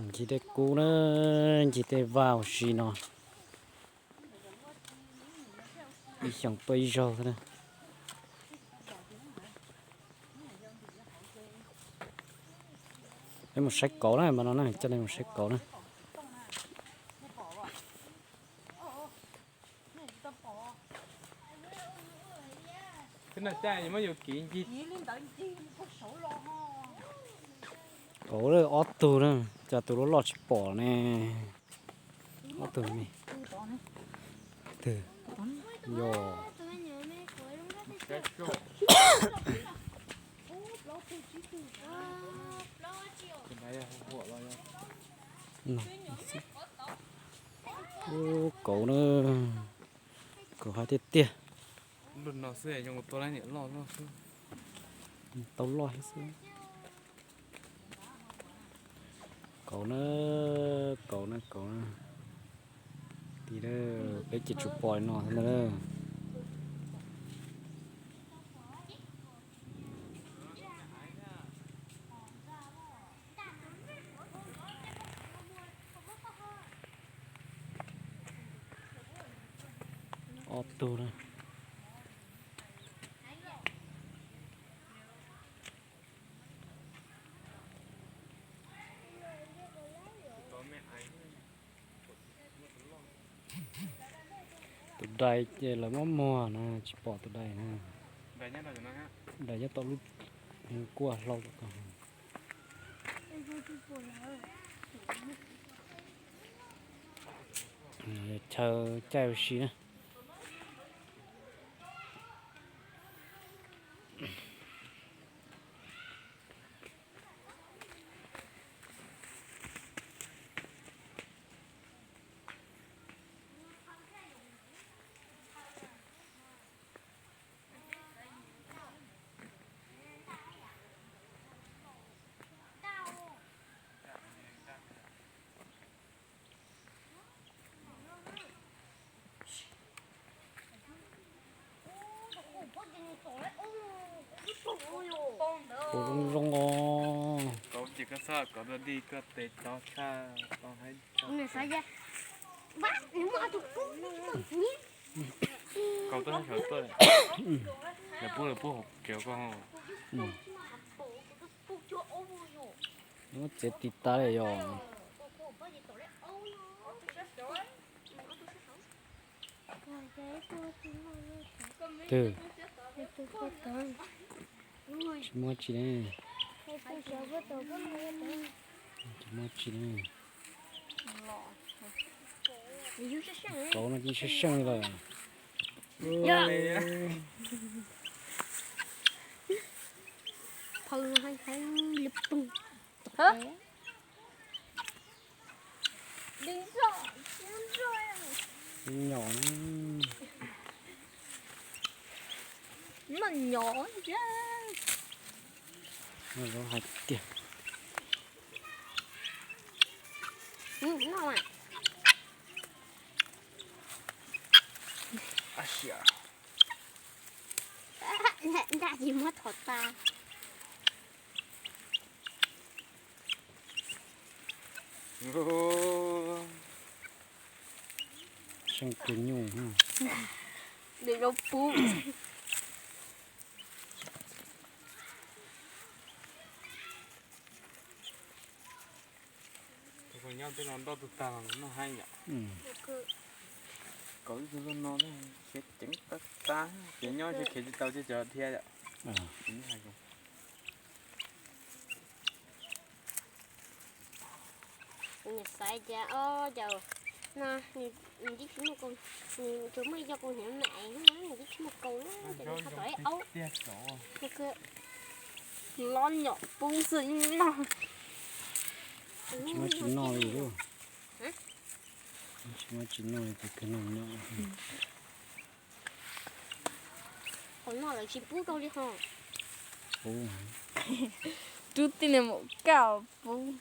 Ncig tej kub na, ncig tej vaj huv si no. Ib xyoos tuaj ib zaug xwb na. Peb mus saib kauv na, mas no na, coj nej mus saib kauv na. Kauv ob tug na, cas tus loj loj tsis pom ne. Ob tug ne. Twg? Yog. Ub, kauv na, kauv hais tiag tiag. Tau loj thiab xwb. Kauv na, kauv na, kauv na. Tim peb ces tsuas pom li no xwb ntag. Ob tug na. Tus dais ces lawv muab muag na, tsis pom tus dais na. Dais nyob tom lub kuaj hlau tom ko. Chaw caij ua si na. Ua zoo zoo os. Kauv tuaj sawv tuaj, lawv pub lawv pub hauv kev koj. Muab txiav tis tas li yog. Twg? Tsis muaj tsi ne. Tsis muaj tsi ne. Kauv no ces seej seej li lawm. Nyom, noj nyom, noj hais tiag. Noj mas. Nraj tsis muab thov tas. Seej kawg nyuj. Nws zoo pub. Nyob tej no nroj tug tag los noj haib yom. Kauv ib tug luaj no, khiav ceev tag tag, ces nyob tsis khiav tsis tau ces cov dhia yom. Nws xaiv tias ob caug no, nws tsis muaj, nws tsuas muaj ib co kaus hniav mam, nws tsis muaj kaus na, ces nws ho rov ib aub. Los nyom pub xwb no. Tsis muaj tsis noj li lauj. Tsis muaj tsis noj li ces kawg noj nyom. Qhov no lawv tsis pub rau li ho. Rub tij niag maum kaj pub.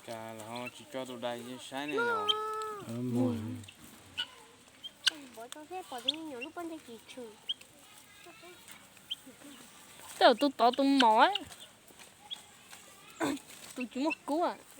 Cas los ho tsis tso tus dais saib ne yom. Pov tso thiab pom tus me nyuam lub pob ntseg tsis tshwm. Tej zaum tus tod tus maum, tus tsis muaj kub.